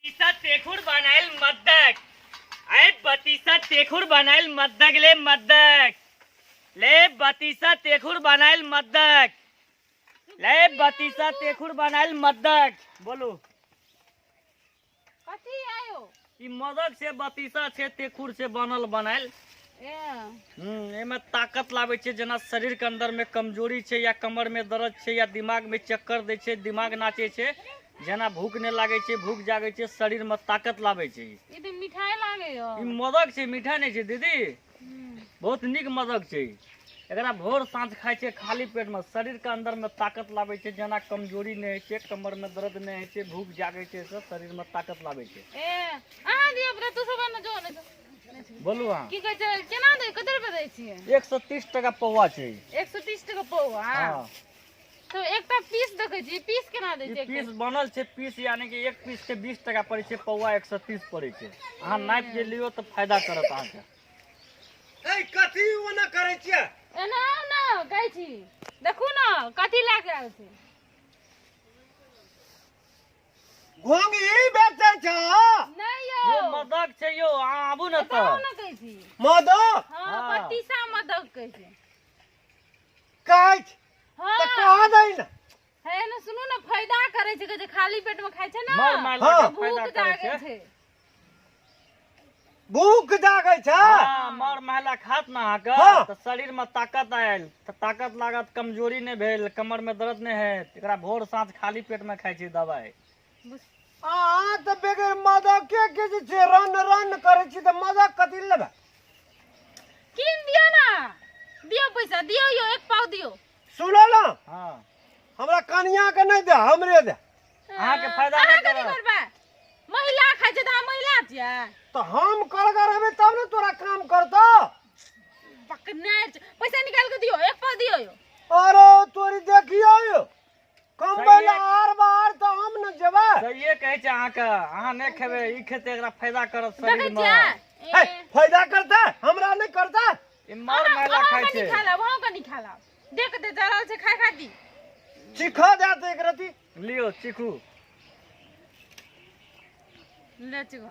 बतीसा तेखुर बनायल मद्दक आय बतीसा तेखुर बनायल मद्दक ले मद्दक ले बतीसा तेखुर बनायल मद्दक ले बतीसा तेखुर बनायल मद्दक। बोलू कथी आयो? ई मदक छै, बतीसा छै, तेखुर छै बनल बनायल। ए एहिमे ताकत लाबै छै। जेना शरीर के अंदर में कमजोरी छै या कमर में दर्द छै या दिमाग में चक्कर दै छै, दिमाग नाचे छै, जेना भूख नहि लागै छै, भूख जागै छै, शरीर में ताकत लाबै छै। ई तऽ मिठाई लागै हो। ई मदक छै, मिठाई नहि छै दीदी। बहुत नीक मदक छै। एकरा भोर साँझ खाइ छै खाली पेट में, शरीर के अंदर में ताकत लाबै छै। जेना कमजोरी नहि होइ छै, कमर में दर्द नहि होइ छै, भूख जागै छै, सब शरीर में ताकत लाबै छै। ए अहाँ दियौ बरा, तू सब ने जो ने जो। बोलू अहाँ की कहै छै, केना दै, कते रुपया दै छियै? 130 टका पौआ छै। 130 टका पौआ? हँ। तो एकटा पीस देखै छी, पीस केना दै ई छियै? पीस बनल छै, पीस यानी कि एक पीस के 20 टका पड़ै छै, पौआ 130 पड़ै छै। अहाँ नापि के लियौ तऽ फायदा करत अहाँके। ए कथी ओना करै छियै? एना आउ ने, कहै छी देखू ने कथी लए के आयल छै। घोंघी बेचै छ? नहि यौ, यो मदक छै यौ, अहाँ आबू ने। एतऽ तऽ आउ ने, कहै छी। मदक? हँ। हँ। बत्तीसा मदक कहै छै। कहै छै? हँ। तऽ कह दै ने। हे ने सुनू ने, फायदा करै छै, कहै छै खाली पेट में खाइ छै ने मर मारि हँ। लगा फायदा भूख करै जागै छै। छै। भूख जागै छै? हँ, मर महिला खात ने अहाँके हँ। तऽ शरीर में ताकत आयल, तऽ ताकत लागत, कमजोरी नहि भेल, कमर में दर्द नहि हैत। एकरा भोर साँझ खाली पेट में खाइ छै दवाई। अहाँ तऽ बगैर मदके के जे छै रन रन करै छी, तऽ मदक कथी लेबै? कीन दियौ ने, दियौ पैसा दियौ यौ, एक पाव दियौ। सुनो ने। हँ। हमरा कनिया के नहि दे, हमरे दे। अहाँके फायदा अहाँ नहि कथी करत। करबै? महिला खाइ छै तऽ अहाँ महिला छियै? तऽ हम करगर हेबै तब ने तोरा काम करतौ। पकड़ने छै। पैसा निकाल के दियौ, एक पाव दियौ यौ। अरे तोरी देखियौ यौ, कमबै लए सही। आर बाहर तऽ हम ने जेबै। सहिए कहै छै अहाँके, अहाँ नहि खेबै, ई खेतै, एकरा फायदा करत देखै शरीर में। छियै? हे, फायदा करतै, हमरा नहि करतै। ई मर महिला अहाँ खाइ कनि छै। खा लेब, अहाँ कनि खा लेब। देख दे जा रहल छै खाय खाती। चिखा दे तऽ एक रति। लियौ चीखू। ले चिखो।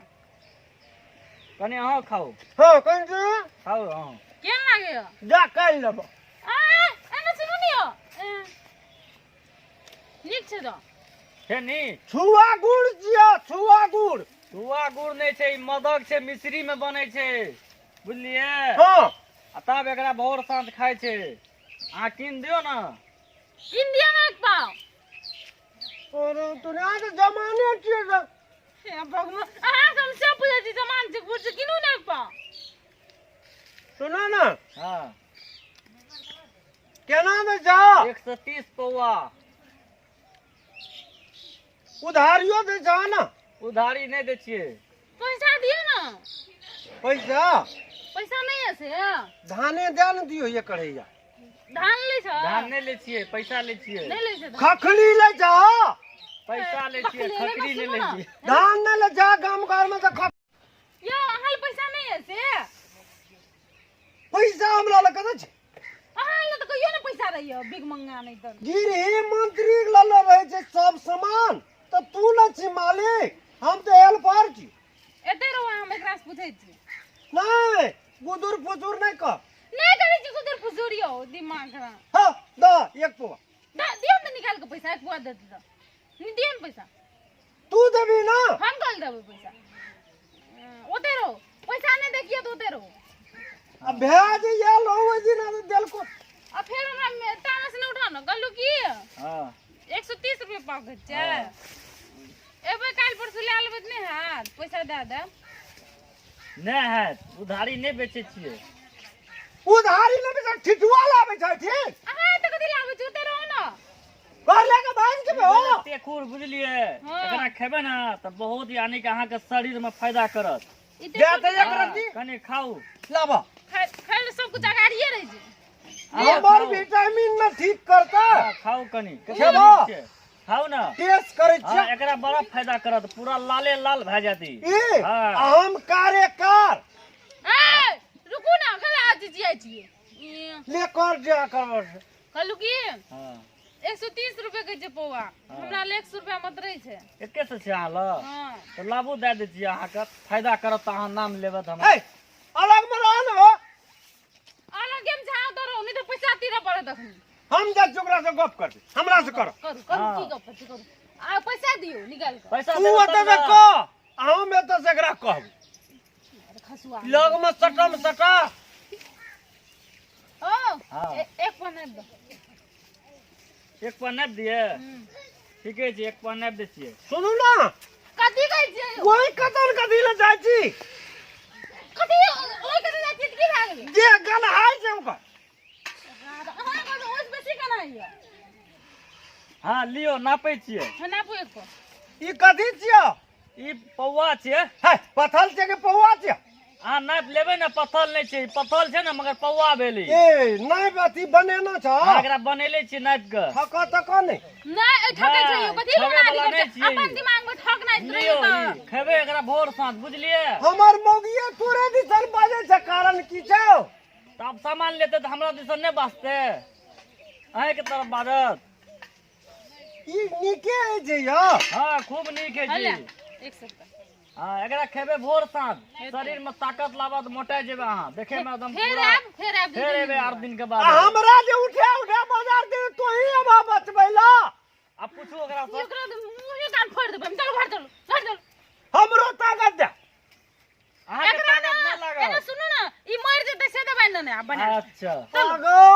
कनि अहाँ खाउ। हँ, कनि दे। खाउ अहाँ। केहन लागैया? जा काल्हि लेबो। आ एने सुनू ने यौ। ए, नीक छै तऽ। छै नीक। छुआ गुड़ छियै, छुआ गुड़। छुआ गुड़ नहि छै, ई मदक छै, मिश्री में बनै छै, बुझलियै? हँ। आ तब एकरा भोर साँझ खाइ छै। अहाँ कीन दियौ ने। कीन दियौ ने एक पाव। अरे तोरा तऽ जमाने छियै तऽ। हे भगवान, अहाँ से हम सब बुझै छी जमान छै, गुड़ छै, कीनू ने एक पाव। सुनो ने। हँ। केना दै छौ? 130 पौआ। उधारियो दै छौ ने? उधारी नहि दै छियै। पैसा दियौ ने। पैसा? पैसा नहि है से। धाने दए ने दियौ, ये करैया। धान लै छौ? धान नहि लै छियै, पैसा लै छियै। नहि लै छै धान। खखड़ी लै छौ? पैसा लै छियै। बकले खकरी नहि सुनू लै ने। छियै। धान नहि लै छौ गाम घर में तऽ यौ, अहाँ लग पैसा नहि है से? पैसा हमरा लग कतऽ छै? अहाँ लग तऽ कहियो ने पैसा रहैया, बिग मंगा नहि तऽ। गृह मंत्री लऽ ले रहै छै सब सामान, तऽ तू ने छी मालिक, हम तऽ हेल्पर छी। एते रहो, हम एकरा से पूछै छी। नहि, गुदुर फुसुर नहि कर। नहि करै छी गुदुर फुसुर यौ, दिमाग खराब। हँ, दऽ एक पौआ। दियौ ने निकाल के पैसा, एक पौआ दे दे, दियौ ने पैसा। तू देबी ना? हम कल देबै पैसा। ओते रहो, पैसा नहि देखियो तऽ ओते रहो। आ भए जे आयल हो ओहि दिन तऽ देलको। आ फेर हमरा तामस नहि उठाउ ने, कहलू की। हँ। 130 रुपये पाव कहै छै। एबै काल्हि परसू लए लेबै तऽ नहि हैत? पैसा दए देब। नहि हैत, उधारी नहि बेचै छियै। उधारी नहि बेचै, ठिठुआ लाबै छै ठीक। अहाँ एतऽ कथी लाबै छी? ओते रहो ने। घर लए कऽ भागि जेबै हो। तेखुर बुझलियै? हँ। एकरा खेबै ने तऽ बहुत यानी कि अहाँके शरीर में फायदा करत। ई दए तेखुर तऽ एक हँ, रत्ती। कनि खाउ। लाबऽ। खाय खाय लए सब कुछ अगाड़िए रहै छै। अहाँ हमर खाउ। विटामिन ने ठीक करतै। हँ, खाउ कनि, कते खेबो? नीक छै, खाउ ने। टेस्ट करै हँ छियै। एकरा बड़ा फायदा करत, पूरा लाले लाल भए जायत ई। ई हँ। आ हम कार्यकार। ए रुकू ने, कल आज जियै छियै। ई, ले कर जे करब। कहलू की। हँ। 130 रुपए के छै पौआ। हमरा लग 100 रुपया मत रहै छै। एके सए छै अहाँ लग? हँ। तऽ लाबू, दए दै छियै अहाँके, फायदा करत तऽ अहाँ नाम लेबै तऽ हमरा। हे, अलग मे रह ने हो। अलग गेम झाव दरो, नहीं तो पैसा तीरा पड़त अखनी। हम जाइ छी ओकरा से गप करबै, हमरा से कर। करू करू। हाँ। की गप छै? करू, आ पैसा दियौ निकाल के। पैसा तू देबै ओतऽ तब से ने। कह आ हम एतऽ से एकरा कहबै। अरे खसुआ। लग मे सटम सटा। ओ। हाँ। एक पान आबि दो। एक पान नापि दियै? ठीके छै, एक पान नापि दै छियै। सुनू ने। कथी कहै छियै यौ? ओहि कतन कथी लए जाइ छी? कथी ओहि कथी जाइ छियै तऽ की भए गेलै? जे गलहाइ छै ओकर। अहाँ कहलहुँ ओहिसँ बेसी केना होइए? हँ, लियौ, नापै छियै। हँ, नापू एक पान। ई कथी छियौ? ई पौआ छियै। है, पथल छै कि पौआ छियौ? अहाँ नापि लेबै ने, पथल नहि छै ई, पथल छै ने मगर पौआ भेल ई। ए नहि, अथी बनेना छ? अहाँ एकरा बनेले छियै नापि कऽ। ठक तक नहि। नहि, ए, ठकै छै यौ। कथी ठकै लए वला बना नहि दियौ? छियै ई। अपन दिमाग मे ठक नहि लियौ, ई खेबै एकरा भोर साँझ, बुझलियै? हमर मौगिए तोरे दिसन बाजै छै, कारण की छौ? तऽ आब सामान लेतै तऽ हमरा दिसन नहि बाजतै, अहींके तरफ बाजत। ई नीके अछि यौ। हँ, खूब नीक है हले जी। 100 रुपया। हँ, एकरा खेबै भोर साँझ, शरीर में ताकत लाबत, मोटा जेबै अहाँ, देखे में एकदम फेर पूरा। आयब, फेर आयब। फेर एबै 8 दिन के बाद। आ हमरा जे उठे उठे बाजार दे तोही अब बचबै ला। आब पूछू ओकरा से। ओकरा तऽ मुँहे कान फोड़ि देबै हम। चलू घर, चलू घर, चलू। हमरो ताकत दे। अहाँके एकरा ताकत ने नहि एना लागत। सुनू ने, ई मरि जेतै से दबाइ ने आब बना। अच्छा। आगो